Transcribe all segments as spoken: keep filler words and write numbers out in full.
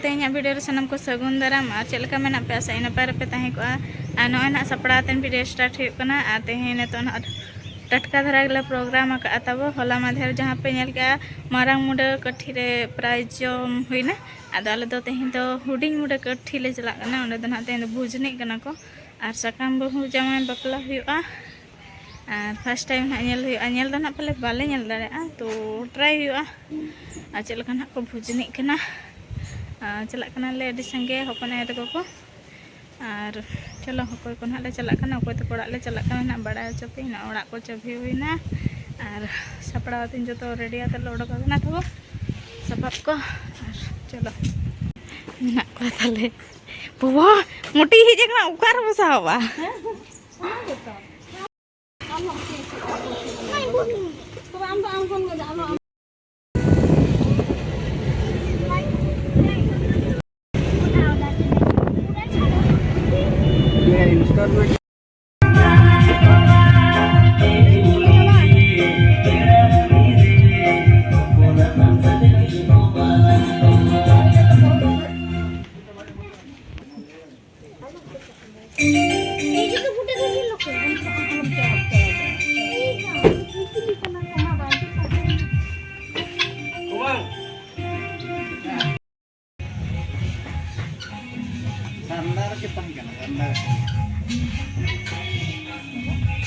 ᱛᱮᱦᱮᱧᱟᱜ ᱵᱷᱤᱰᱤᱭᱳ ᱨᱮ ᱥᱟᱱᱟᱢ ᱠᱚ ᱥᱟᱹᱜᱩᱱ ᱫᱟᱨᱟᱢ᱾ ᱟᱨ ᱪᱮᱫ ᱞᱮᱠᱟ ᱢᱮᱱᱟᱜ ᱯᱮᱭᱟ? ᱟᱥᱟᱭᱟᱹᱧ ᱱᱟᱯᱟᱭ ᱨᱮᱯᱮ ᱛᱟᱦᱮᱸ ᱠᱚᱜᱼᱟ᱾ ᱟᱨ ᱱᱚᱜᱼᱚᱭ ᱱᱟᱦᱟᱜ ᱥᱟᱯᱲᱟᱣ ᱠᱟᱛᱮ ᱵᱷᱤᱰᱤᱭᱳ ᱥᱴᱟᱨᱴ ᱦᱩᱭᱩᱜ ᱠᱟᱱᱟ᱾ ᱟᱨ ᱛᱮᱦᱮᱧ ᱱᱤᱛᱚᱜ ᱱᱟᱦᱟᱜ ᱴᱟᱴᱠᱟ ᱫᱷᱟᱨᱟ ᱜᱮᱞᱮ ᱯᱨᱳᱜᱨᱟᱢ ᱟᱠᱟᱫᱼᱟ ᱛᱟᱵᱚ᱾ ᱦᱚᱞᱟ ᱢᱟᱫᱷᱮᱨ ᱡᱟᱦᱟᱸ ᱯᱮ ᱧᱮᱞ ᱠᱮᱜᱼᱟ, ᱢᱟᱨᱟᱝ ᱢᱩᱰᱟᱹ ᱠᱟᱹᱴᱷᱤ ᱨᱮ ᱯᱨᱟᱭᱤᱡᱽ ᱡᱚᱢ ᱦᱩᱭᱱᱟ᱾ ᱟᱫᱚ ᱟᱞᱮ ᱫᱚ ᱛᱮᱦᱮᱧ ᱫᱚ ᱦᱩᱰᱤᱧ ᱢᱩᱰᱟᱹ ᱠᱟᱹᱴᱷᱤ ᱞᱮ ᱪᱟᱞᱟᱜ ᱠᱟᱱᱟ᱾ ᱚᱸᱰᱮ ᱫᱚ ᱱᱟᱦᱟᱜ ᱛᱮᱦᱮᱧ ᱫᱚ ᱵᱷᱩᱡᱽ ᱮᱱᱮᱡ ᱠᱟᱱᱟ ᱠᱚ᱾ ᱟᱨ ᱥᱟᱠᱟᱢ ᱵᱟᱹᱦᱩ ᱡᱟᱶᱟᱭ ᱵᱟᱯᱞᱟ ᱦᱩᱭᱩᱜᱼᱟ᱾ ᱟᱨ ᱯᱷᱟᱥᱴ ᱴᱟᱭᱤᱢ ᱱᱟᱦᱟᱜ ᱧᱮᱞ ᱦᱩᱭᱩᱜᱼᱟ᱾ ᱧᱮᱞ ᱫᱚ ᱱᱟᱦᱟᱜ ᱯᱟᱞᱮ ᱵᱟᱞᱮ ᱧᱮᱞ ᱫᱟᱲᱮᱭᱟᱜᱼᱟ, ᱛᱚ ᱴᱨᱟᱭ ᱦᱩᱭᱩᱜᱼᱟ᱾ ᱟᱨ ᱪᱮᱫ ᱞᱮᱠᱟ ᱱᱟᱦᱟᱜ ᱠᱚ ᱵᱷᱩᱡᱽ ᱮᱱᱮᱡ ᱠᱟᱱᱟ᱾ ᱟᱨ ᱪᱟᱞᱟᱜ ᱠᱟᱱᱟᱞᱮ ᱟᱹᱰᱤ ᱥᱟᱸᱜᱮ ᱦᱚᱯᱚᱱ ᱟᱭᱳ ᱛᱟᱠᱚ ᱠᱚ᱾ ᱟᱨ ᱪᱚᱞᱚ, ᱚᱠᱚᱭ ᱠᱚ ᱱᱟᱦᱟᱜ ᱞᱮ ᱪᱟᱞᱟᱜ ᱠᱟᱱᱟ, ᱚᱠᱚᱭ ᱛᱟᱠᱚ ᱚᱲᱟᱜ ᱞᱮ ᱪᱟᱞᱟᱜ ᱠᱟᱱᱟ ᱱᱟᱦᱟᱜ ᱵᱟᱲᱟᱭ ᱦᱚᱪᱚ ᱯᱮ ᱱᱟᱦᱟᱜ᱾ ᱚᱲᱟᱜ ᱠᱚ ᱪᱟᱹᱵᱤ ᱦᱩᱭᱱᱟ᱾ ᱟᱨ ᱥᱟᱯᱲᱟᱣ ᱟᱛᱮᱧ ᱡᱚᱛᱚ ᱨᱮᱰᱤ ᱟᱛᱮ ᱞᱮ ᱚᱰᱚᱠ ᱟᱠᱟᱱᱟ ᱛᱟᱵᱚ ᱥᱟᱯᱟᱵ ᱠᱚ᱾ ᱟᱨ ᱪᱚᱞᱚ, ᱢᱮᱱᱟᱜ ᱠᱚᱣᱟ ᱛᱟᱞᱮ᱾ ᱵᱟᱵᱟ, ᱢᱚᱴᱤ ᱦᱮᱡ ᱟᱠᱟᱱᱟ, ᱚᱠᱟ ᱨᱮᱵᱚ ᱥᱟᱦᱟᱵᱟ? ᱥᱟᱱᱫᱟ ᱨᱮᱜᱮ ᱛᱟᱦᱮᱸ ᱠᱟᱱᱟ, ᱥᱟᱱᱫᱟ ᱨᱮ᱾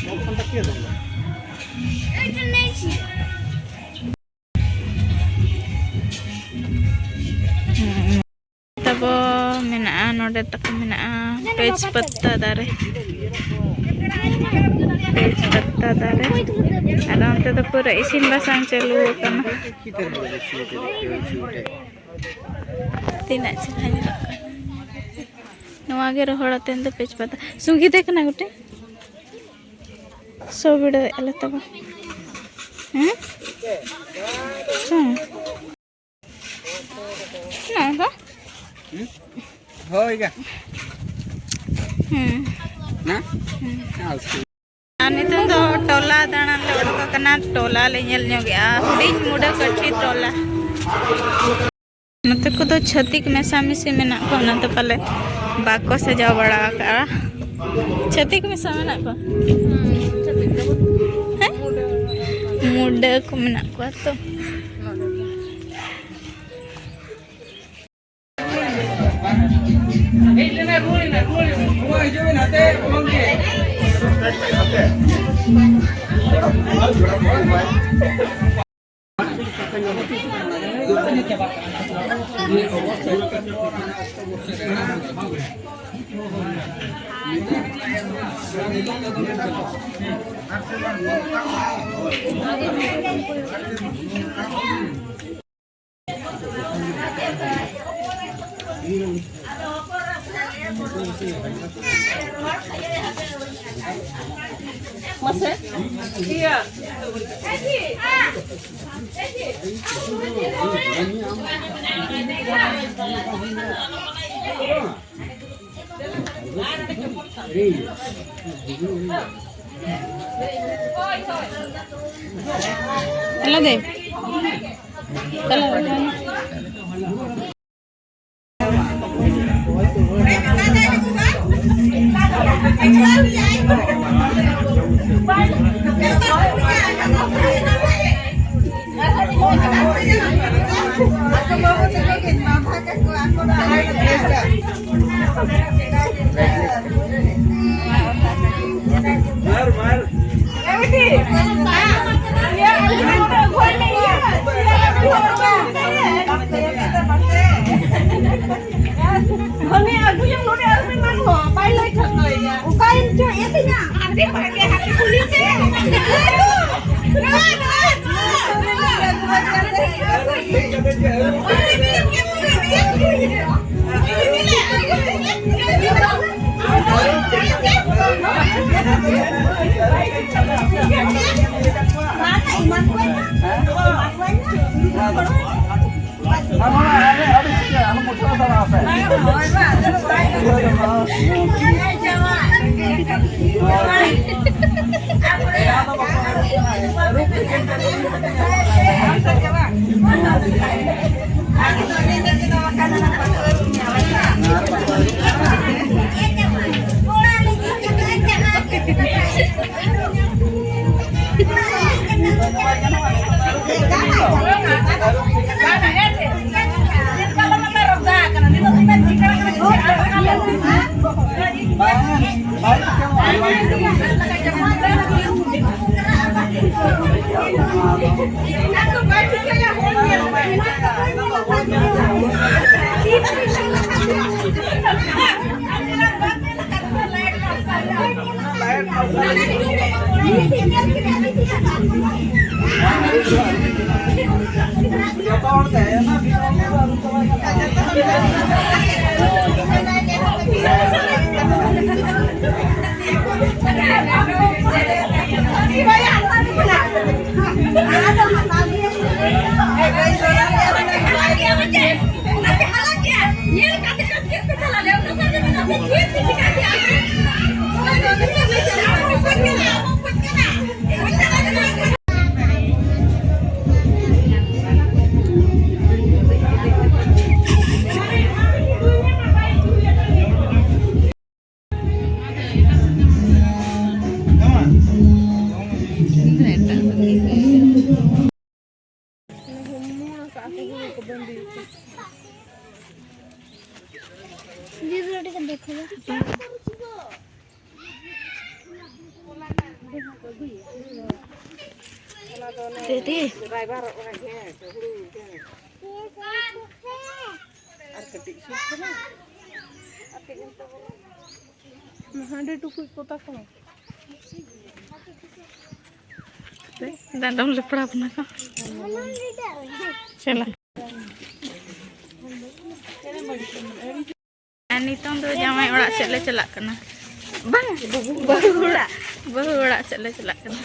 ᱱᱚᱣᱟ ᱠᱷᱚᱱ ᱫᱚ ᱪᱮᱫ ᱦᱚᱸ ᱵᱟᱝ᱾ ᱛᱟᱵᱚ ᱢᱮᱱᱟᱜᱼᱟ, ᱱᱚᱰᱮ ᱛᱟᱠᱚ ᱢᱮᱱᱟᱜᱼᱟ ᱯᱮᱡᱽ ᱯᱟᱛᱟ ᱫᱟᱨᱮ, ᱯᱮᱡᱽ ᱯᱟᱛᱟ ᱫᱟᱨᱮ᱾ ᱟᱨ ᱚᱱᱛᱮ ᱫᱚ ᱯᱩᱨᱟᱹ ᱤᱥᱤᱱ ᱵᱟᱥᱟᱝ ᱪᱟᱹᱞᱩ ᱟᱠᱟᱱᱟ᱾ ᱛᱤᱱᱟᱹᱜ ᱪᱮᱦᱨᱟ ᱧᱮᱞᱚᱜ ᱠᱟᱱᱟ᱾ ᱱᱚᱣᱟ ᱜᱮ ᱨᱚᱦᱚᱲ ᱟᱛᱮᱱ ᱫᱚ ᱯᱮᱡᱽ ᱯᱟᱛᱟ᱾ ᱥᱩᱸᱜᱤ ᱫᱮ ᱠᱟᱱᱟ ᱜᱚᱴᱮ᱾ ᱥᱚ ᱵᱤᱲᱟᱹᱣᱮᱫᱼᱟ ᱞᱮ ᱛᱟᱵᱚ᱾ ᱦᱮᱸ? ᱦᱮᱸ᱾ ᱱᱚᱣᱟ ᱫᱚ? ᱦᱳᱭ ᱜᱟ᱾ ᱦᱮᱸ᱾ ᱦᱮᱸ? ᱦᱮᱸ᱾ ᱟᱨ ᱱᱤᱛᱚᱝ ᱫᱚ ᱴᱚᱞᱟ ᱫᱟᱬᱟᱱ ᱞᱮ ᱚᱰᱚᱠ ᱟᱠᱟᱱᱟ᱾ ᱴᱚᱞᱟ ᱞᱮ ᱧᱮᱞ ᱧᱚᱜᱮᱜᱼᱟ, ᱦᱩᱰᱤᱧ ᱢᱩᱰᱟᱹ ᱠᱟᱹᱴᱷᱤ ᱴᱚᱞᱟ᱾ ᱱᱚᱛᱮ ᱠᱚᱫᱚ ᱪᱷᱟᱹᱛᱤᱠ ᱢᱮᱥᱟᱢᱤᱥᱤ ᱢᱮᱱᱟᱜ ᱠᱚᱣᱟ, ᱚᱱᱟᱛᱮ ᱯᱟᱞᱮ ᱵᱟᱠᱚ ᱥᱟᱡᱟᱣ ᱵᱟᱲᱟ ᱟᱠᱟᱜᱼᱟ᱾ ᱪᱷᱟᱹᱛᱤᱠ ᱢᱮᱥᱟ ᱢᱮᱱᱟᱜ ᱠᱚᱣᱟ? ᱦᱮᱸ? ᱢᱩᱰᱟᱹ ᱠᱚ ᱢᱮᱱᱟᱜ ᱠᱚᱣᱟ ᱛᱚ᱾ ᱢᱟᱥᱮ, ᱤᱭᱟᱹ᱾ ᱦᱮᱞᱳ ᱫᱮ᱾ ᱦᱮᱞᱳ᱾ ᱦᱟᱱᱮ ᱟᱹᱜᱩᱭᱟ ᱱᱚᱰᱮ ᱟᱨ ᱢᱤᱫ ᱢᱟᱱ ᱦᱚᱸ ᱵᱟᱭ ᱞᱟᱹᱭ ᱴᱷᱟᱹᱣᱠᱟᱹᱭᱮᱫᱟ᱾ ᱚᱠᱟᱭᱮᱱ ᱪᱚ ᱮ ᱛᱤᱧᱟ? ᱟᱹᱰᱤ ᱵᱷᱟᱜᱮ, ᱦᱟᱹᱛᱤ ᱯᱩᱞᱤᱥ ᱮ᱾ ᱱᱚᱣᱟ, ᱱᱚᱣᱟ, ᱱᱚᱣᱟ᱾ वीडियो रोटी का देखो। ᱫᱤᱫᱤ। ᱟᱨ ᱠᱟᱹᱴᱤᱡ ᱥᱩᱨ ᱠᱟᱱᱟ᱾ ᱟᱨ ᱠᱟᱹᱴᱤᱡ ᱮᱢ ᱛᱟᱵᱚᱱᱟ᱾ ᱦᱟᱸᱰᱮ ᱴᱩᱠᱩᱡ ᱠᱚ ᱛᱟᱠᱚ᱾ ᱫᱟᱫᱚᱢ ᱞᱮᱯᱲᱟ ᱵᱚᱱᱟ ᱠᱚ᱾ ᱪᱟᱞᱟᱜ᱾ ᱟᱨ ᱱᱤᱛᱚᱝ ᱫᱚ ᱡᱟᱶᱟᱭ ᱚᱲᱟᱜ ᱥᱮᱫ ᱞᱮ ᱪᱟᱞᱟᱜ ᱠᱟᱱᱟ᱾ ᱵᱟᱝ, ᱵᱟᱹᱦᱩ ᱚᱲᱟᱜ, ᱵᱟᱹᱦᱩ ᱚᱲᱟᱜ ᱥᱮᱫ ᱞᱮ ᱪᱟᱞᱟᱜ ᱠᱟᱱᱟ᱾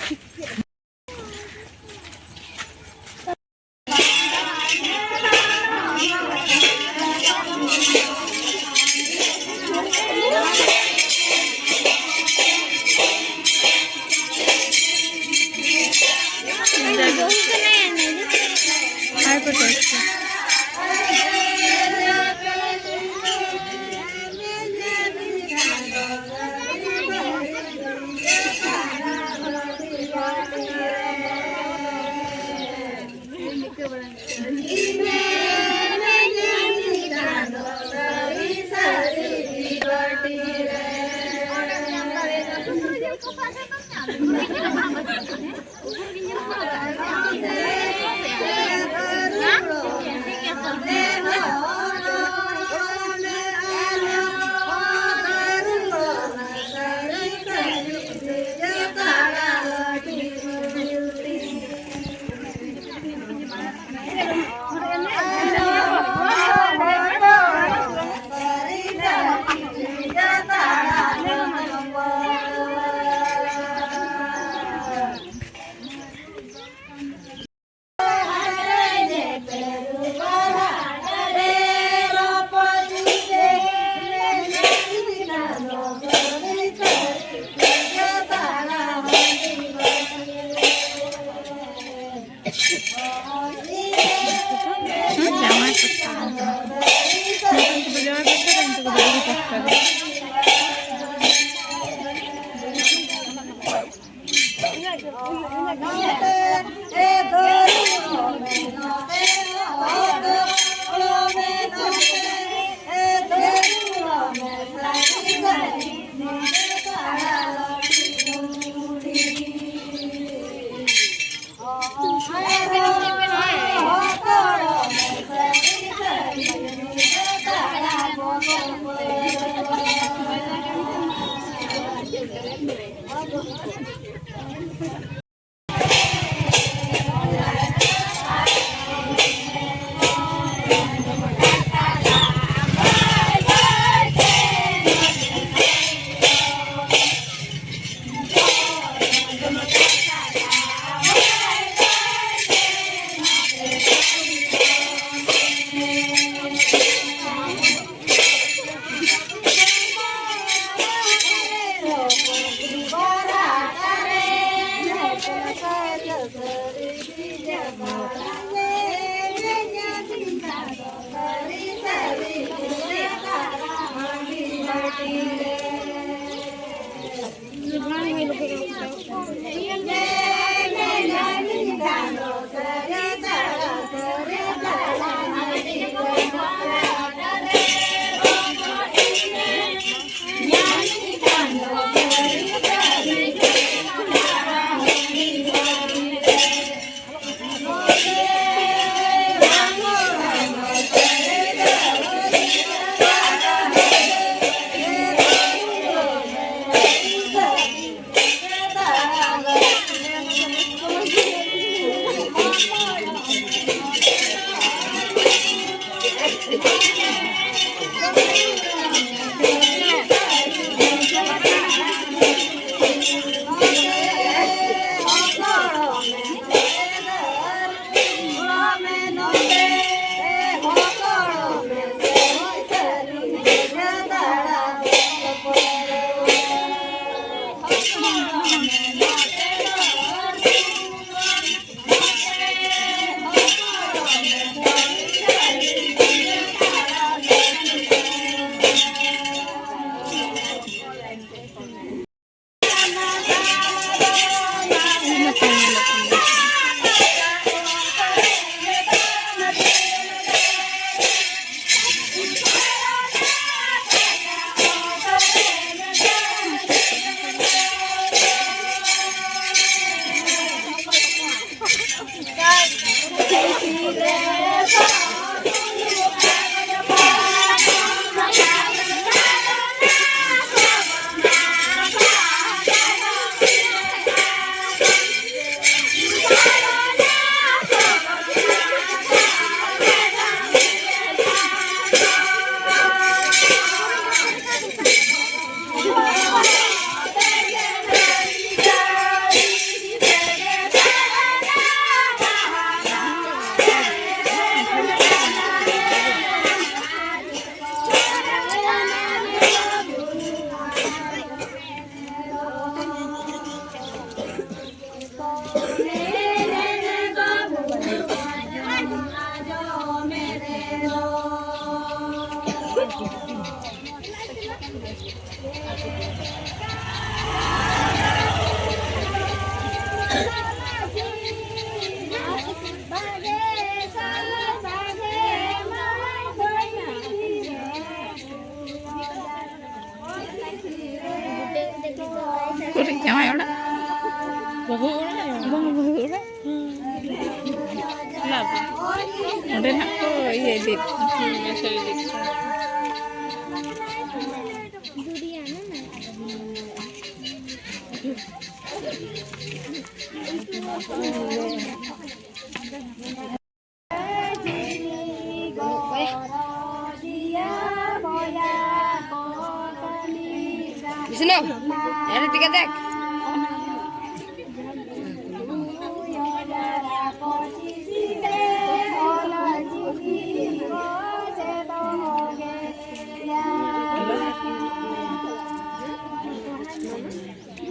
ᱩᱠᱩᱨᱤᱡ ᱡᱟᱶᱟᱭ ᱚᱲᱟᱜ? ᱵᱟᱹᱦᱩ ᱚᱲᱟᱜ? ᱵᱟᱝ, ᱵᱟᱹᱦᱩ ᱚᱲᱟᱜ᱾ ᱦᱩᱸ᱾ ᱞᱟᱵᱷ᱾ ᱚᱸᱰᱮ ᱱᱟᱜ ᱠᱚ ᱤᱭᱟᱹ ᱤᱫᱤᱭᱮᱫ ᱠᱚᱣᱟ᱾ ᱦᱩᱸ, ᱢᱮᱥᱟ ᱤᱫᱤᱭᱮᱫ ᱠᱚᱣᱟ᱾ বিষ্ণু, এনে টিকে দেখ।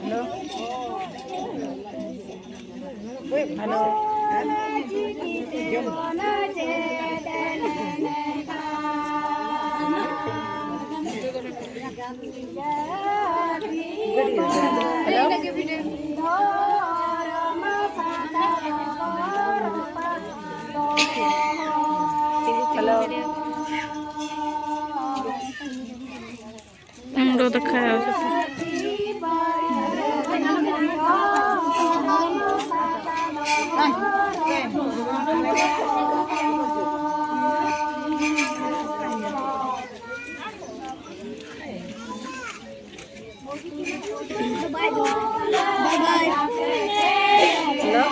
ᱦᱮᱞᱳ᱾ ᱦᱮᱞᱳ᱾ ᱟᱢ ᱫᱚ ᱫᱟᱠᱟ᱾ ᱦᱮᱞᱳ᱾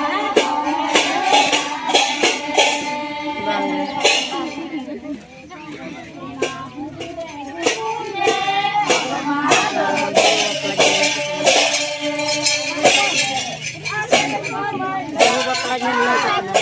ᱵᱟᱹᱦᱩ ᱵᱟᱯᱞᱟ ᱧᱮᱞ ᱞᱮ ᱦᱮᱡ ᱟᱠᱟᱱᱟ᱾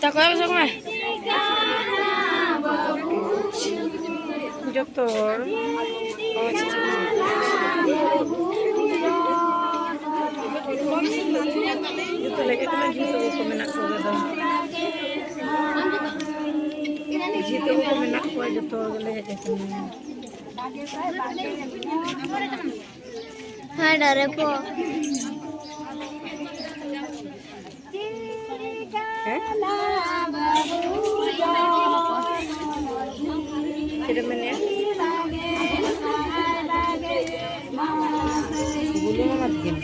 ᱛᱟᱠᱚ ᱥᱚᱸᱜᱮ ᱢᱮ᱾ ᱡᱚᱛᱚ ᱦᱚᱲ᱾ ᱡᱚᱛᱚ ᱞᱮ ᱦᱮᱡ ᱟᱠᱟᱱᱟ, ᱡᱷᱤ ᱛᱟᱠᱚ ᱠᱚ ᱢᱮᱱᱟᱜ ᱠᱚᱣᱟ ᱫᱚ᱾ ᱡᱷᱤ ᱛᱟᱠᱚ ᱠᱚ ᱢᱮᱱᱟᱜ ᱠᱚᱣᱟ, ᱡᱚᱛᱚ ᱦᱚᱲ ᱜᱮᱞᱮ ᱦᱮᱡ ᱟᱠᱟᱱᱟ᱾ ᱦᱮᱸ, ᱰᱟᱨᱮ ᱠᱚ᱾ ᱦᱮᱸ? ᱪᱮᱫ ᱮᱢ ᱢᱮᱱᱮᱫᱼᱟ? ᱵᱩᱞᱩᱝ ᱮᱢᱟ ᱫᱤᱧ᱾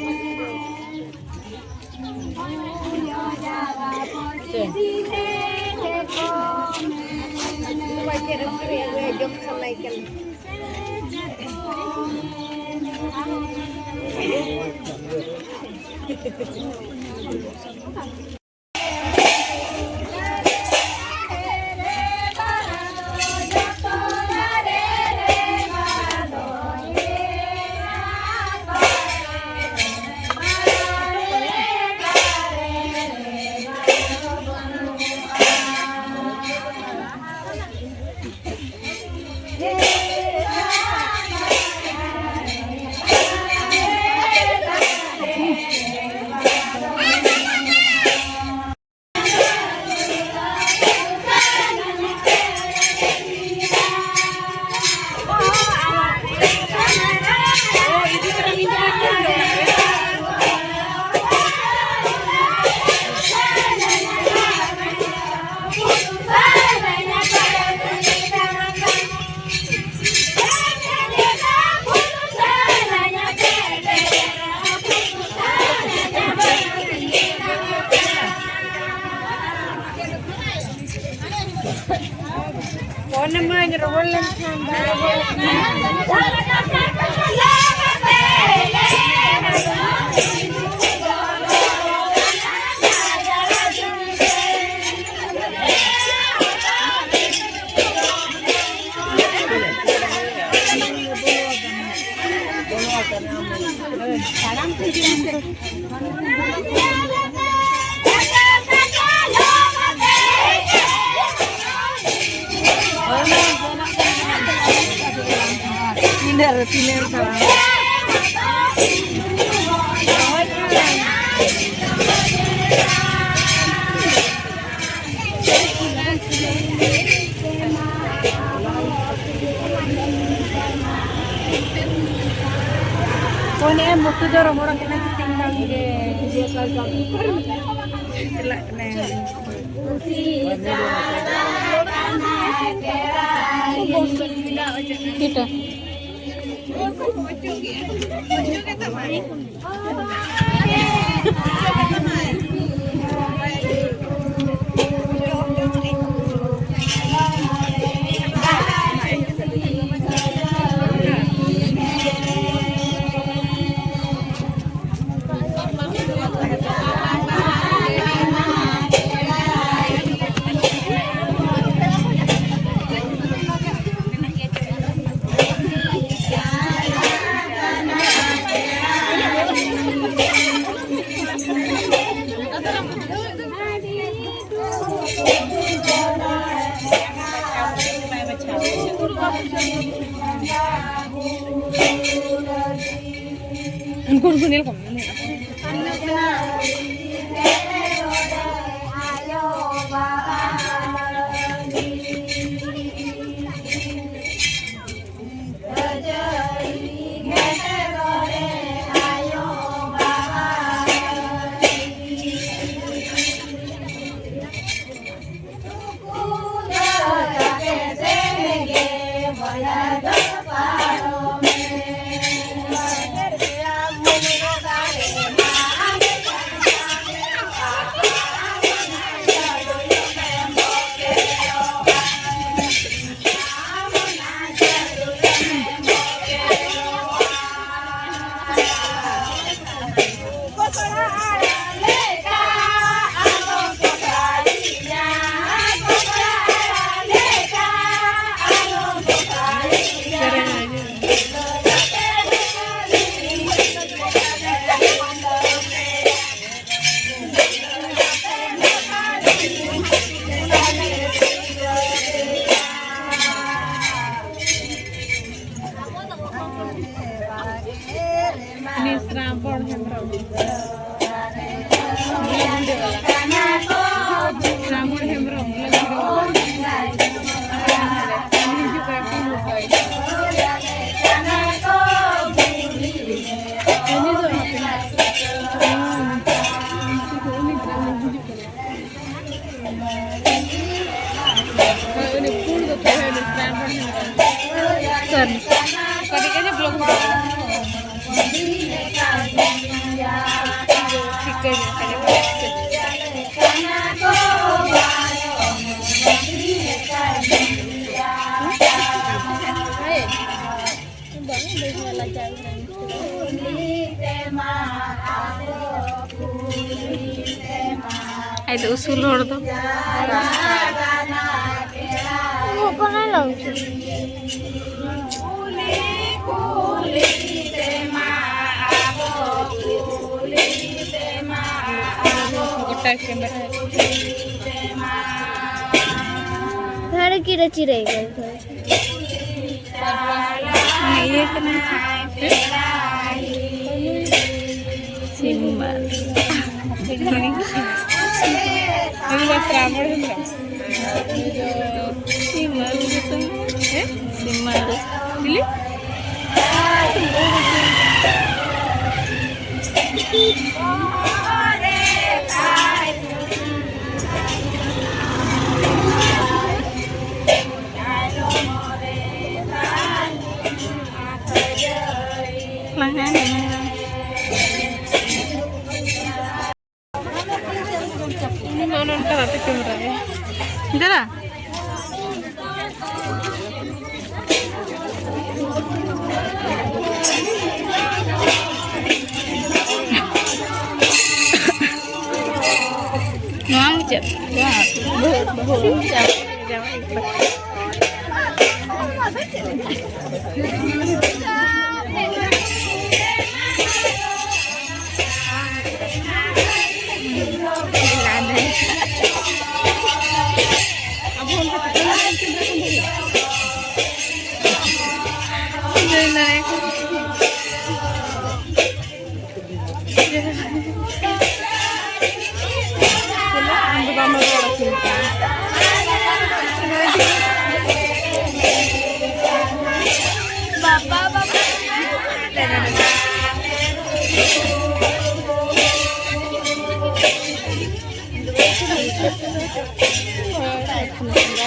ᱪᱮᱫ? ᱵᱟᱵᱟ ᱪᱮᱫ ᱮᱢ ᱠᱤᱨᱤᱧ ᱟᱹᱜᱩᱭᱟ? ᱡᱚᱢ ᱥᱟᱱᱟᱭᱮ ᱠᱟᱱᱟ᱾ ᱯᱷᱳᱱ ᱢᱟᱧ ᱨᱚᱲ ᱞᱮᱱᱠᱷᱟᱱ ᱵᱟᱭ ᱨᱚᱲ᱾ ᱛᱤᱱᱟᱹᱜ ᱨᱮ ᱛᱤᱱᱟᱹᱜ ᱮᱢ ᱪᱟᱞᱟᱣᱟ? ᱯᱷᱳᱱ ᱮᱢ ᱵᱚᱠᱛᱚ ᱫᱚ ᱨᱚᱦᱚᱲ ᱠᱟᱱᱟ, ᱪᱮᱫ ᱮᱢ ᱵᱟᱝ ᱜᱮ? ᱪᱟᱞᱟᱜ ᱠᱟᱱᱟᱭ᱾ ᱛᱤᱱᱴᱟ᱾ ᱩᱱᱠᱩ ᱩᱱᱠᱩ ᱧᱮᱞ ᱠᱚᱢ, ᱧᱮᱞ ᱠᱚᱢ᱾ ᱩᱱᱤ ᱥᱨᱟᱵᱚᱬ ᱦᱮᱢᱵᱨᱚᱢ᱾ ᱥᱨᱟᱵᱚᱬ ᱦᱮᱢᱵᱨᱚᱢ᱾ ᱦᱤᱡᱩᱜ ᱠᱟᱱᱟ ᱠᱩᱲᱤ ᱦᱚᱯᱚᱱ᱾ ᱩᱱᱤ ᱫᱚ ᱦᱟᱯᱮ᱾ ᱩᱱᱤ ᱫᱚ ᱦᱤᱡᱩᱜ ᱠᱟᱱᱟ᱾ ᱦᱳᱭ, ᱩᱱᱤ ᱯᱩᱲ ᱫᱚ ᱛᱟᱦᱮᱸ ᱩᱱᱤ ᱥᱨᱟᱵᱚᱬ ᱦᱮᱢᱵᱨᱚᱢ᱾ ᱥᱟᱹᱨᱤ᱾ ᱥᱟᱹᱨᱤ ᱜᱮ ᱵᱞᱚᱜ ᱦᱩᱭᱩᱜᱼᱟ᱾ ᱴᱷᱤᱠᱟᱹ ᱧᱚᱜ ᱠᱟᱱᱟ᱾ ᱦᱳᱭ᱾ ᱵᱟᱝ, ᱵᱟᱹᱧ ᱧᱮᱞᱟ, ᱡᱟᱭ ᱦᱳᱠ᱾ ᱟᱡ ᱫᱚ ᱩᱥᱩᱞ ᱦᱚᱲ ᱫᱚ᱾ ᱩᱢᱩᱜ ᱠᱟᱱᱟᱭ ᱞᱟᱹᱣ᱾ ᱜᱚᱴᱟ ᱠᱮᱢᱮᱨᱟ᱾ ᱦᱟᱲ ᱠᱤᱨᱟ ᱪᱤᱨᱟᱹᱭ ᱜᱚᱞ ᱛᱷᱚᱲᱟ᱾ ᱤᱭᱟᱹ ᱠᱟᱱᱟ᱾ ᱥᱤᱢᱟᱞ᱾ ᱩᱱᱤ ᱫᱚ ᱥᱨᱟᱵᱚᱬ ᱦᱮᱢᱵᱨᱚᱢ᱾ ᱩᱱᱤ ᱫᱚ ᱥᱤᱢᱟᱞ ᱜᱮᱛᱚ᱾ ᱦᱮᱸ? ᱥᱤᱢᱟᱞ᱾ ᱪᱤᱞᱤ? ᱞᱟᱸᱜᱟ ᱮᱱᱟᱹᱧ᱾ ᱱᱚᱜᱼᱚ ᱱᱚᱝᱠᱟ ᱠᱟᱛᱮ ᱠᱮᱢᱮᱨᱟ ᱨᱮ᱾ ᱫᱟᱫᱟ᱾ ᱱᱚᱣᱟ ᱢᱩᱪᱟᱹᱫ᱾ ᱵᱟᱹᱦᱩ, ᱵᱟᱹᱦᱩ, ᱡᱟᱶᱟᱭ, ᱡᱟᱶᱟᱭ᱾ ᱟᱢ ᱫᱚ ᱵᱟᱢ ᱨᱚᱲ ᱟᱹᱠᱤᱱ ᱠᱟᱱᱟ᱾ ᱵᱟᱵᱟ, ᱵᱟᱵᱟ᱾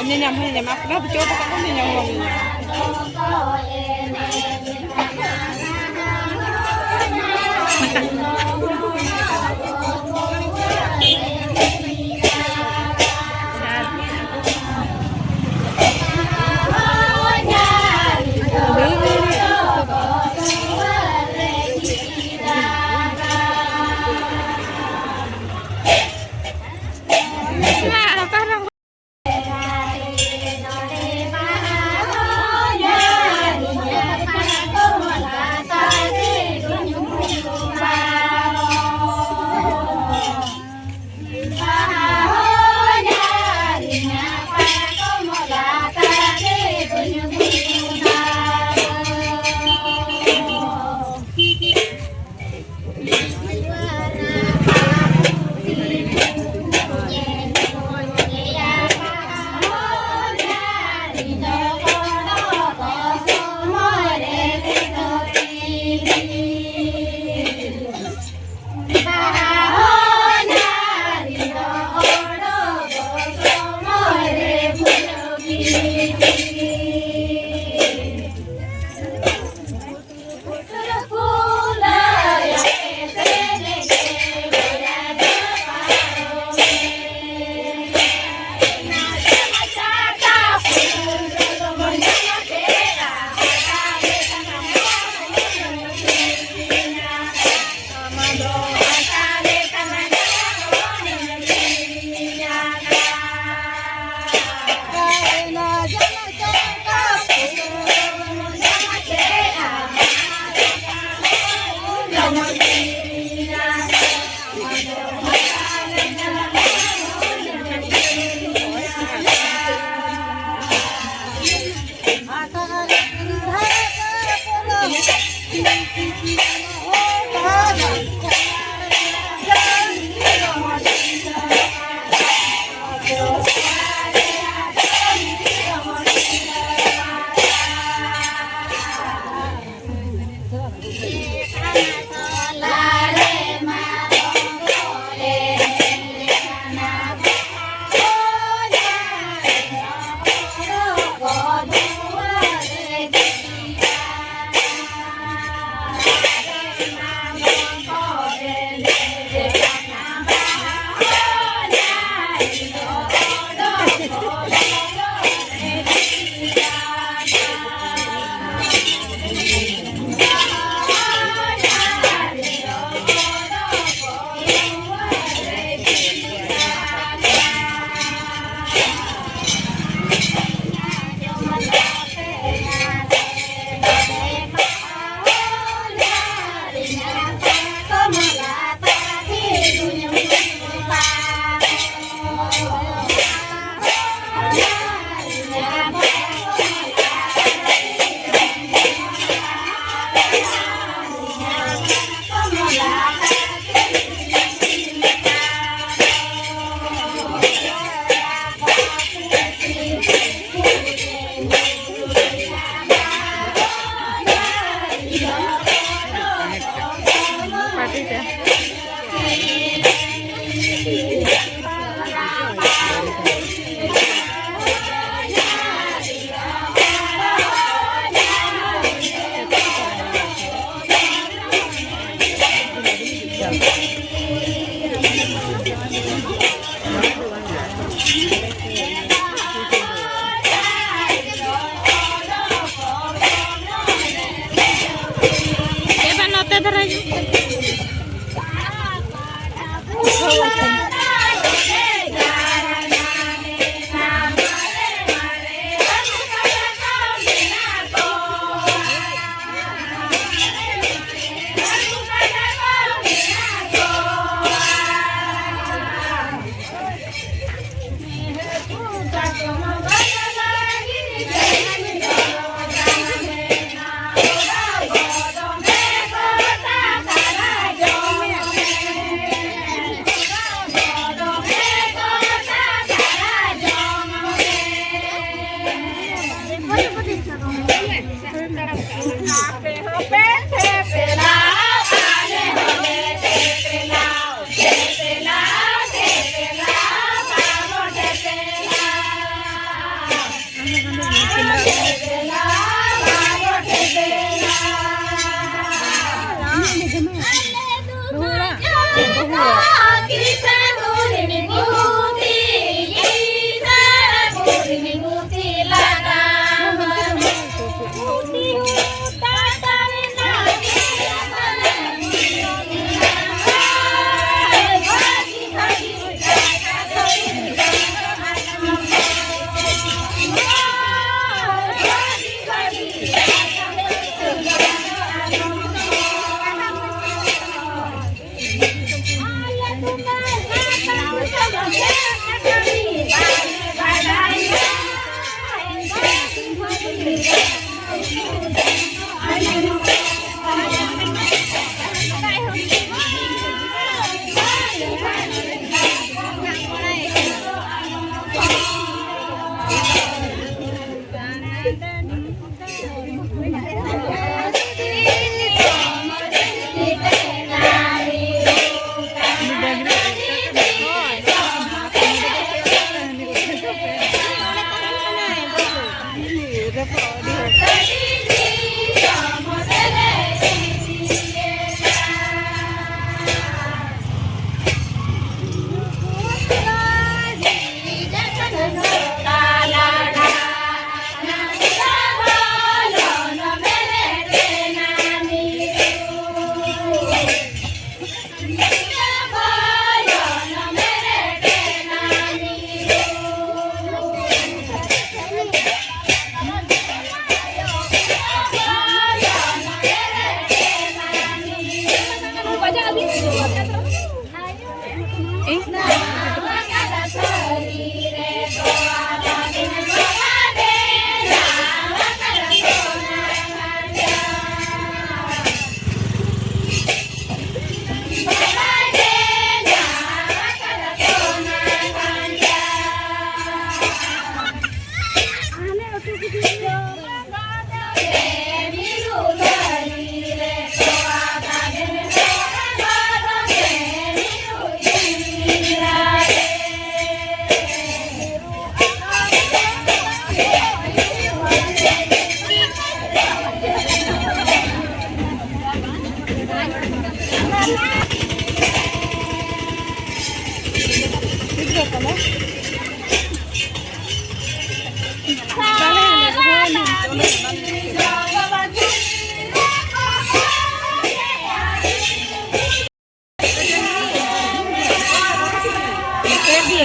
ᱧᱮᱧᱟᱢ ᱦᱚᱸ ᱧᱮᱧᱟᱢ, ᱟᱯᱱᱟᱨ ᱫᱚ ᱪᱚᱴ ᱟᱠᱟᱫ ᱫᱚ ᱧᱮᱧᱟᱢ ᱦᱚᱸ ᱧᱮᱧᱟᱢ᱾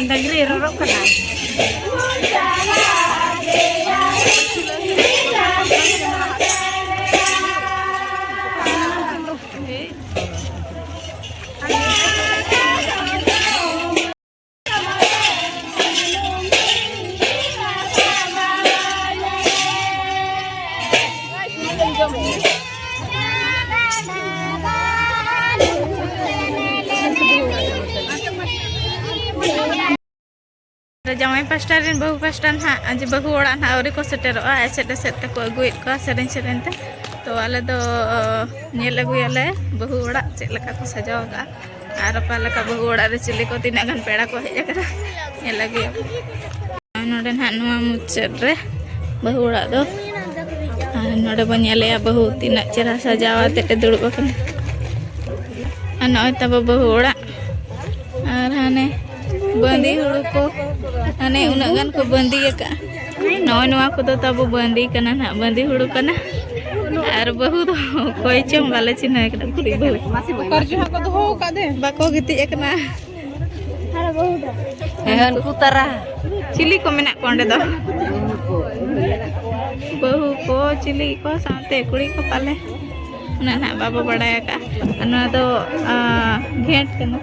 ᱰᱟᱹᱝᱨᱤ ᱨᱚᱨᱚᱜ ᱠᱟᱱᱟᱭ᱾ ᱡᱟᱶᱟᱭ ᱯᱟᱥᱴᱟ ᱨᱮᱱ ᱵᱟᱹᱦᱩ ᱯᱟᱥᱴᱟ ᱱᱟᱦᱟᱜ, ᱡᱮ ᱵᱟᱹᱦᱩ ᱚᱲᱟᱜ ᱱᱟᱦᱟᱜ ᱟᱹᱣᱨᱤ ᱠᱚ ᱥᱮᱴᱮᱨᱚᱜᱼᱟ, ᱮᱥᱮᱫ ᱮᱥᱮᱫ ᱛᱮᱠᱚ ᱟᱹᱜᱩᱭᱮᱫ ᱠᱚᱣᱟ ᱥᱮᱨᱮᱧ ᱥᱮᱨᱮᱧ ᱛᱮ᱾ ᱛᱚ ᱟᱞᱮ ᱫᱚ, ᱚ, ᱧᱮᱞ ᱟᱹᱜᱩᱭᱟᱞᱮ ᱵᱟᱹᱦᱩ ᱚᱲᱟᱜ ᱪᱮᱫ ᱞᱮᱠᱟ ᱠᱚ ᱥᱟᱡᱟᱣ ᱟᱠᱟᱫᱼᱟ ᱟᱨ ᱚᱠᱟ ᱞᱮᱠᱟ ᱵᱟᱹᱦᱩ ᱚᱲᱟᱜ ᱨᱮ ᱪᱤᱞᱤ ᱠᱚ ᱛᱤᱱᱟᱹᱜ ᱜᱟᱱ ᱯᱮᱲᱟ ᱠᱚ ᱦᱮᱡ ᱟᱠᱟᱱᱟ, ᱧᱮᱞ ᱟᱹᱜᱩᱭᱟᱵᱚᱱ᱾ ᱟᱨ ᱱᱚᱰᱮ ᱱᱟᱦᱟᱜ ᱱᱚᱣᱟ ᱢᱩᱪᱟᱹᱫ ᱨᱮ ᱵᱟᱹᱦᱩ ᱚᱲᱟᱜ ᱫᱚ, ᱟᱨ ᱱᱚᱰᱮ ᱵᱚᱱ ᱧᱮᱞᱮᱭᱟ ᱵᱟᱹᱦᱩ ᱛᱤᱱᱟᱹᱜ ᱪᱮᱦᱨᱟ ᱥᱟᱡᱟᱣ ᱟᱛᱮᱫ ᱮ ᱫᱩᱲᱩᱵ ᱟᱠᱟᱱᱟ᱾ ᱟᱨ ᱱᱚᱜᱼᱚᱭ ᱛᱟᱵᱚ ᱵᱟᱹᱦᱩ ᱚᱲᱟᱜ᱾ ᱟᱨ ᱦᱟᱱᱮ ᱵᱟᱸᱫᱤ ᱦᱩᱲᱩ ᱠᱚ, ᱦᱟᱱᱮ ᱩᱱᱟᱹᱜ ᱜᱟᱱ ᱠᱚ ᱵᱟᱸᱫᱤ ᱟᱠᱟᱫᱼᱟ᱾ ᱱᱚᱜᱼᱚᱭ ᱱᱚᱣᱟ ᱠᱚᱫᱚ ᱛᱟᱵᱚ ᱵᱟᱸᱫᱤ ᱠᱟᱱᱟ ᱱᱟᱦᱟᱜ, ᱵᱟᱸᱫᱤ ᱦᱩᱲᱩ ᱠᱟᱱᱟ᱾ ᱟᱨ ᱵᱟᱹᱦᱩ ᱫᱚ ᱚᱠᱚᱭ ᱪᱚᱝ ᱵᱟᱞᱮ ᱪᱤᱱᱦᱟᱹᱣ ᱠᱟᱱᱟ, ᱠᱩᱲᱤ ᱵᱟᱹᱦᱩ᱾ ᱚᱠᱟᱨ ᱡᱚᱦᱟᱜ ᱠᱚ ᱫᱚᱦᱚ ᱟᱠᱟᱫ ᱫᱮ? ᱵᱟᱠᱚ ᱜᱤᱛᱤᱡ ᱟᱠᱟᱱᱟ᱾ ᱦᱮᱸ, ᱩᱱᱠᱩ ᱛᱟᱨᱟ᱾ ᱪᱤᱞᱤ ᱠᱚ ᱢᱮᱱᱟᱜ ᱠᱚᱣᱟ ᱚᱸᱰᱮ ᱫᱚ? ᱵᱟᱹᱦᱩ ᱠᱚ, ᱪᱤᱞᱤ ᱠᱚ ᱥᱟᱶᱛᱮ ᱠᱩᱲᱤ ᱠᱚ ᱯᱟᱞᱮ᱾ ᱩᱱᱟᱹᱜ ᱱᱟᱦᱟᱜ ᱵᱟᱵᱚ ᱵᱟᱲᱟᱭ ᱟᱠᱟᱫᱼᱟ᱾ ᱟᱨ ᱱᱚᱣᱟ ᱫᱚ, ᱟ, ᱜᱷᱮᱸᱴ ᱠᱟᱱᱟ᱾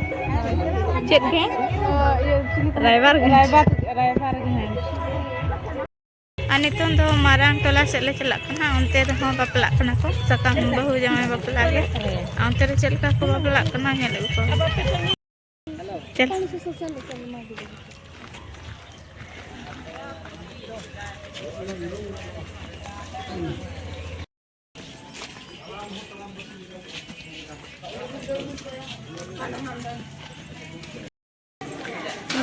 ᱪᱮᱫ ᱜᱷᱮᱸᱴ? ᱤᱭᱟᱹ, ᱪᱤᱞᱤ ᱠᱚ ᱢᱮᱛᱟᱜ-ᱟ? ᱨᱟᱭᱵᱟᱨ ᱜᱷᱮᱸᱴ᱾ ᱨᱟᱭᱵᱟᱨ, ᱨᱟᱭᱵᱟᱨ ᱜᱷᱮᱸᱴ᱾ ᱟᱨ ᱱᱤᱛᱚᱝ ᱫᱚ ᱢᱟᱨᱟᱝ ᱴᱚᱞᱟ ᱥᱮᱫ ᱞᱮ ᱪᱟᱞᱟᱜ ᱠᱟᱱᱟ᱾ ᱚᱱᱛᱮ ᱨᱮᱦᱚᱸ ᱵᱟᱯᱞᱟᱜ ᱠᱟᱱᱟ ᱠᱚ, ᱥᱟᱠᱟᱢ ᱵᱟᱹᱦᱩ ᱡᱟᱶᱟᱭ ᱵᱟᱯᱞᱟ ᱜᱮ᱾ ᱟᱨ ᱚᱱᱛᱮ ᱨᱮ ᱪᱮᱫ ᱞᱮᱠᱟ ᱠᱚ ᱵᱟᱯᱞᱟᱜ ᱠᱟᱱᱟ, ᱧᱮᱞ ᱟᱹᱜᱩ ᱠᱚᱣᱟ᱾ ᱪᱚᱞ᱾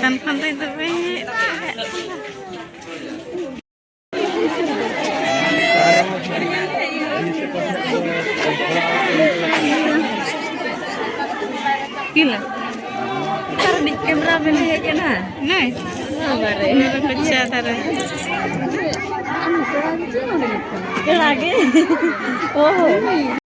ᱠᱷᱟᱱ ᱠᱷᱟᱱ ᱫᱚ ᱤᱧ ᱫᱚ ᱵᱟᱹᱧ ᱦᱮᱡ ᱫᱟᱲᱮᱭᱟᱜ ᱠᱟᱱᱟ᱾ ᱚᱠᱟ ᱨᱤᱱᱤᱡ ᱠᱮᱢᱨᱟ ᱢᱮᱱ ᱦᱮᱡ ᱮᱱᱟ? ᱱᱟᱭ᱾ ᱵᱟᱵᱟ ᱨᱮ᱾ ᱚᱱᱟ ᱫᱚ ᱠᱚᱪᱟ ᱫᱷᱟᱨᱟ᱾ ᱯᱮᱲᱟ ᱜᱮ᱾ ᱚ᱾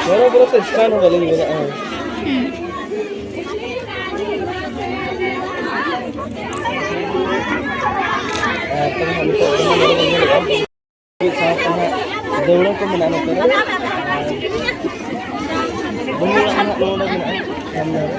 ᱵᱚᱲᱚ ᱵᱚᱲᱚ ᱛᱮ ᱥᱴᱟᱱ ᱦᱚᱸ ᱵᱟᱹᱞᱤᱧ ᱵᱮᱱᱟᱜᱼᱟ᱾ ᱟᱨ ᱛᱚᱵᱮ ᱦᱟᱸᱜ ᱱᱤᱛᱚᱜ ᱫᱚ ᱱᱚᱰᱮ ᱵᱚᱱ ᱧᱮᱞᱮᱜᱼᱟ᱾ ᱢᱤᱫ ᱥᱟᱶᱛᱮ ᱦᱟᱸᱜ ᱫᱟᱹᱣᱲᱟᱹ ᱠᱚ ᱢᱮᱱᱟᱜᱼᱟ ᱱᱚᱛᱮ ᱨᱮ᱾ ᱟᱨ ᱵᱩᱨᱩ ᱚᱲᱟᱜ ᱦᱟᱸᱜ ᱱᱚᱰᱮ ᱢᱮᱱᱟᱜᱼᱟ ᱥᱟᱢᱱᱮ ᱨᱮ᱾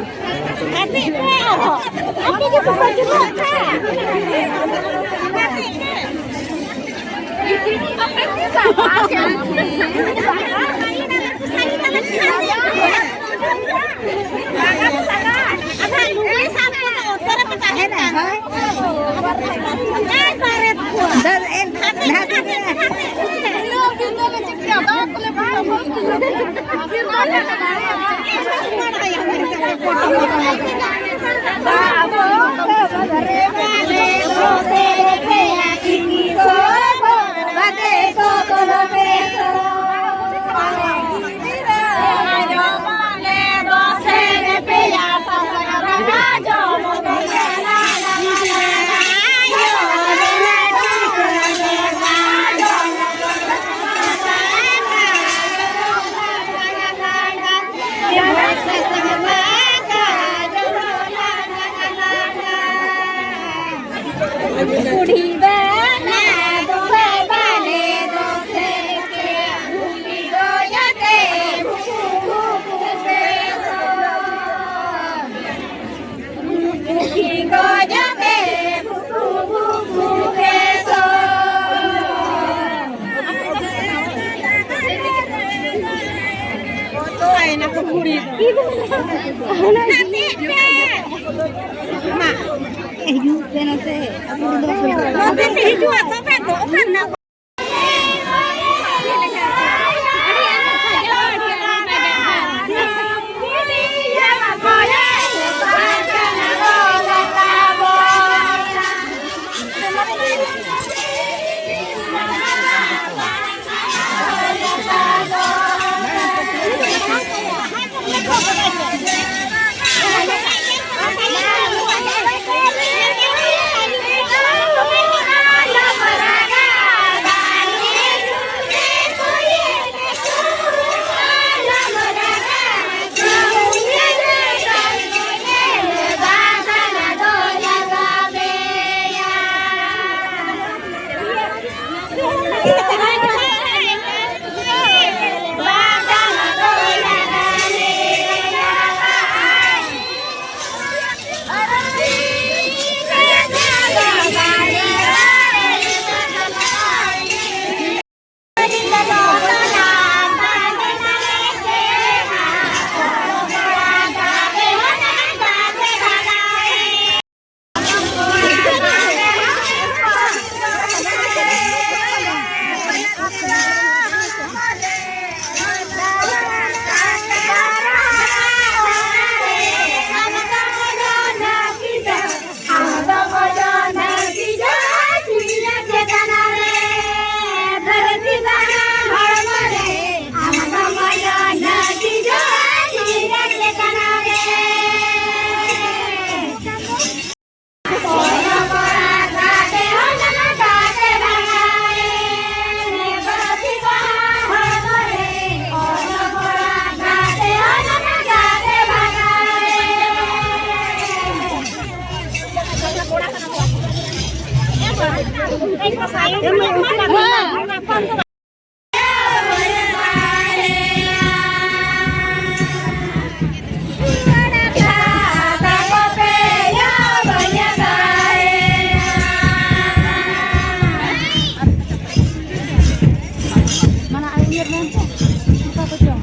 ᱦᱤᱡᱩᱜ ᱯᱮ ᱱᱚᱛᱮ᱾ ᱱᱚᱛᱮ ᱯᱮ ᱦᱤᱡᱩᱜᱼᱟ, ᱛᱚᱵᱮ ᱫᱚ ᱚᱠᱟ ᱨᱮᱱᱟᱜ ᱢᱟᱱᱟ ᱟᱭ ᱩᱭᱦᱟᱹᱨ ᱢᱮᱱᱛᱮ ᱚᱠᱟ ᱠᱚᱪᱚᱝ᱾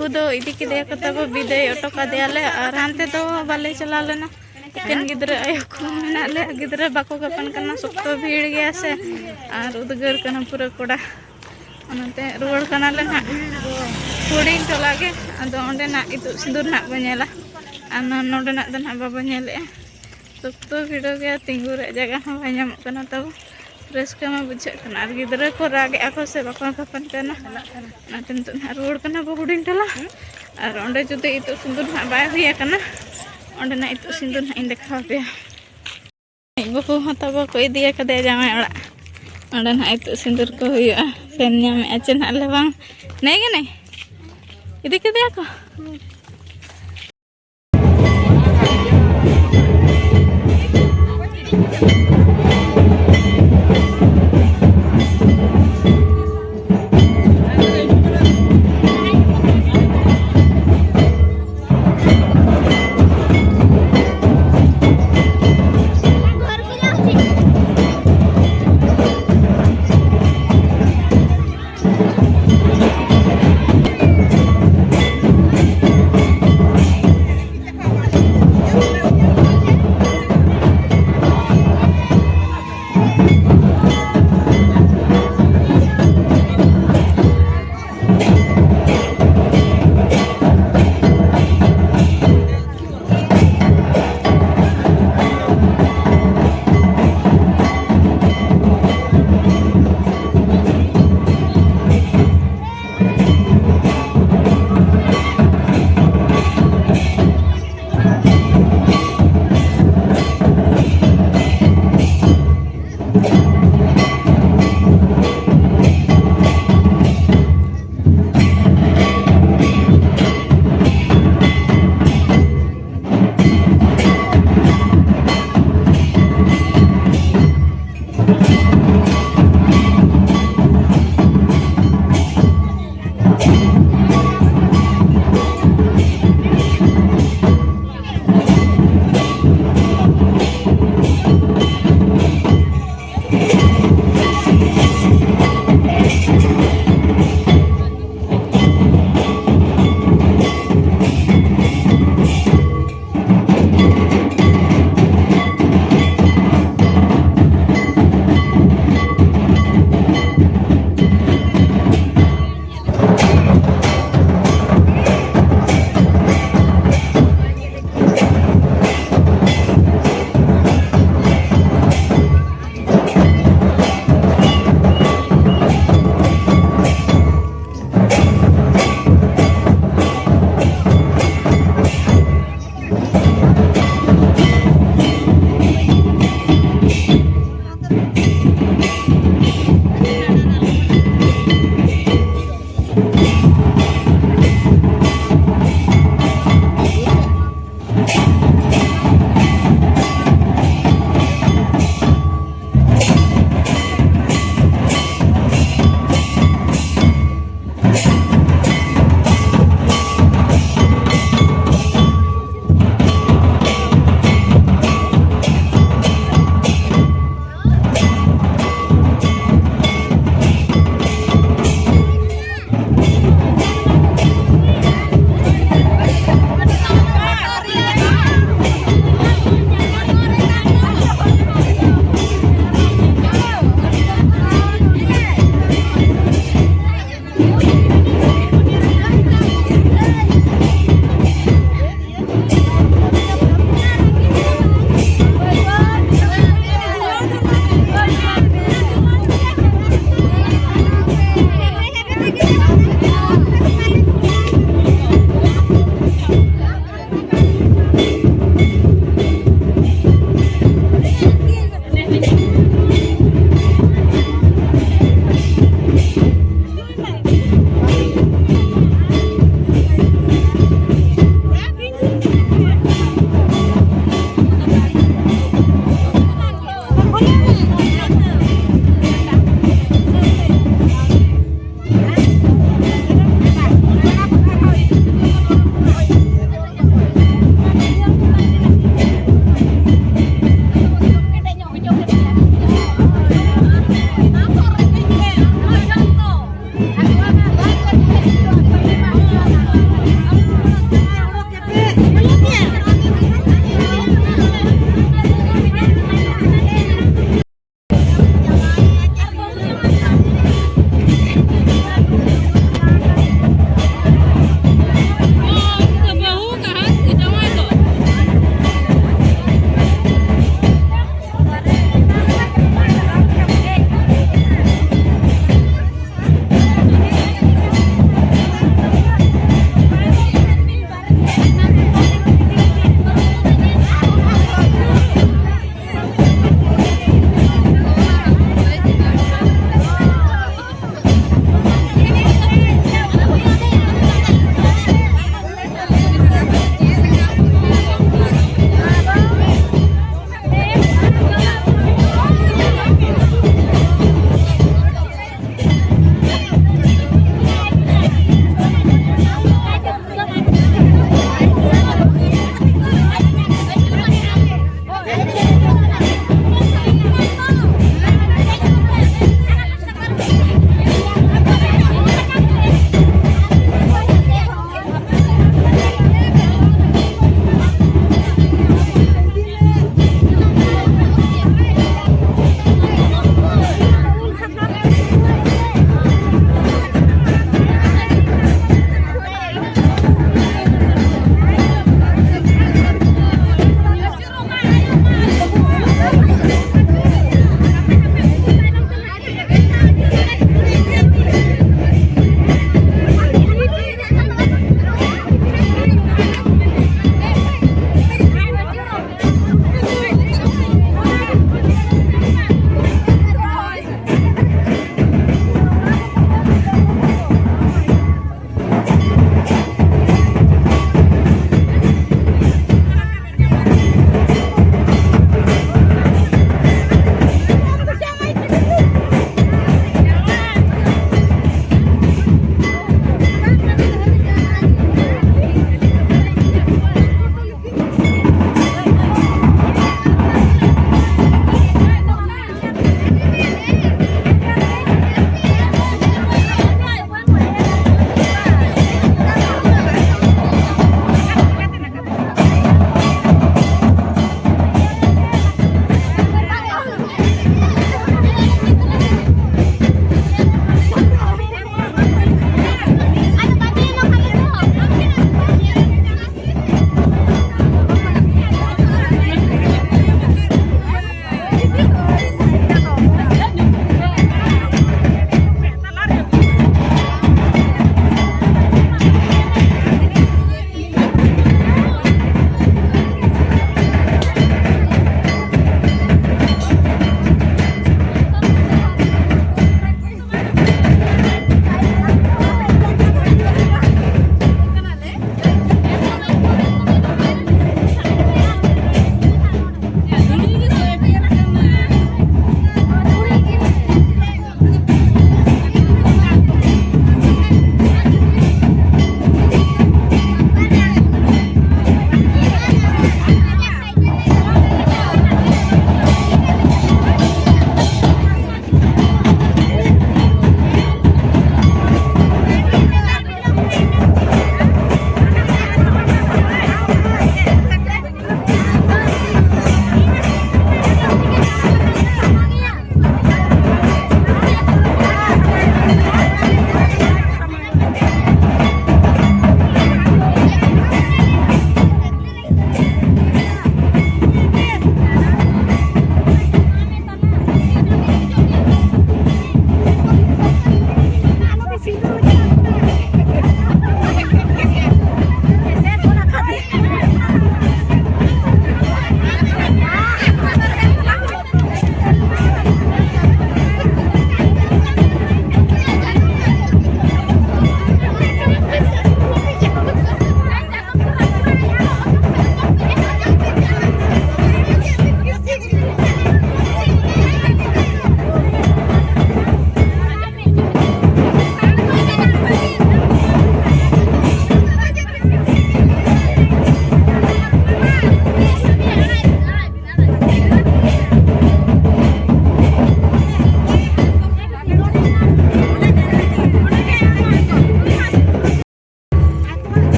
ᱩᱱᱠᱩ ᱫᱚ ᱤᱫᱤ ᱠᱮᱫᱮᱭᱟ ᱠᱚ ᱛᱟᱵᱚ, ᱵᱤᱫᱟᱹᱭ ᱦᱚᱴᱚ ᱠᱟᱫᱮᱭᱟᱞᱮ᱾ ᱟᱨ ᱦᱟᱱᱛᱮ ᱫᱚ ᱵᱟᱞᱮ ᱪᱟᱞᱟᱣ ᱞᱮᱱᱟ, ᱮᱠᱮᱱ ᱜᱤᱫᱽᱨᱟᱹ ᱟᱭᱳ ᱠᱚ ᱢᱮᱱᱟᱜ ᱞᱮᱭᱟ᱾ ᱜᱤᱫᱽᱨᱟᱹ ᱵᱟᱠᱚ ᱜᱟᱯᱟᱱ ᱠᱟᱱᱟ, ᱥᱚᱠᱛᱚ ᱵᱷᱤᱲ ᱜᱮᱭᱟ ᱥᱮ᱾ ᱟᱨ ᱩᱫᱽᱜᱟᱹᱨ ᱠᱟᱱᱟ ᱯᱩᱨᱟᱹ ᱠᱚᱲᱟ᱾ ᱚᱱᱟᱛᱮ ᱨᱩᱣᱟᱹᱲ ᱠᱟᱱᱟᱞᱮ ᱱᱟᱦᱟᱜ ᱦᱩᱰᱤᱧ ᱴᱚᱞᱟ ᱜᱮ᱾ ᱟᱫᱚ ᱚᱸᱰᱮᱱᱟᱜ ᱤᱛᱩᱫ ᱥᱤᱸᱫᱩᱨ ᱱᱟᱦᱟᱜ ᱵᱚ ᱧᱮᱞᱟ, ᱟᱨ ᱱᱚ- ᱱᱚᱰᱮᱱᱟᱜ ᱫᱚ ᱱᱟᱦᱟᱜ ᱵᱟᱵᱚ ᱧᱮᱞᱮᱜᱼᱟ᱾ ᱥᱚᱠᱛᱚ ᱵᱷᱤᱲ ᱜᱮᱭᱟ, ᱛᱤᱸᱜᱩ ᱨᱮᱭᱟᱜ ᱡᱟᱭᱜᱟ ᱦᱚᱸ ᱵᱟᱭ ᱧᱟᱢᱚᱜ ᱠᱟᱱᱟ ᱛᱟᱵᱚ᱾ ᱨᱟᱹᱥᱠᱟᱹ ᱢᱟ ᱵᱩᱡᱷᱟᱹᱜ ᱠᱟᱱᱟ, ᱟᱨ ᱜᱤᱫᱽᱨᱟᱹ ᱠᱚ ᱨᱟᱜᱮᱜᱼᱟ ᱠᱚ ᱥᱮ ᱵᱟᱠᱚ ᱜᱟᱯᱟᱱ ᱠᱟᱱᱟ᱾ ᱚᱱᱟᱛᱮ ᱱᱤᱛᱚᱜ ᱱᱟᱦᱟᱜ ᱨᱩᱣᱟᱹᱲ ᱠᱟᱱᱟ ᱵᱚ ᱦᱩᱰᱤᱧ ᱴᱚᱞᱟ᱾ ᱟᱨ ᱚᱸᱰᱮ ᱡᱩᱫᱤ ᱤᱛᱩᱫ ᱥᱤᱸᱫᱩᱨ ᱱᱟᱦᱟᱜ ᱵᱟᱭ ᱦᱩᱭ ᱟᱠᱟᱱᱟ, ᱚᱸᱰᱮᱱᱟᱜ ᱤᱛᱩᱫ ᱥᱤᱸᱫᱩᱨ ᱱᱟᱦᱟᱜ ᱤᱧ ᱫᱮᱠᱷᱟᱣ ᱟᱯᱮᱭᱟ᱾ ᱤᱧ ᱵᱟᱹᱦᱩ ᱦᱚᱸ ᱛᱟᱵᱚ ᱠᱚ ᱤᱫᱤ ᱟᱠᱟᱫᱮᱭᱟ ᱡᱟᱶᱟᱭ ᱚᱲᱟᱜ᱾ ᱚᱸᱰᱮ ᱱᱟᱦᱟᱜ ᱤᱛᱩᱫ ᱥᱤᱸᱫᱩᱨ ᱠᱚ ᱦᱩᱭᱩᱜᱼᱟ᱾ ᱥᱮᱱ ᱧᱟᱢᱮᱜᱼᱟ ᱪᱮ ᱱᱟᱦᱟᱜ ᱞᱮ ᱵᱟᱝ? ᱱᱮ ᱜᱮ ᱱᱮ? ᱤᱫᱤ ᱠᱮᱫᱮᱭᱟ ᱠᱚ?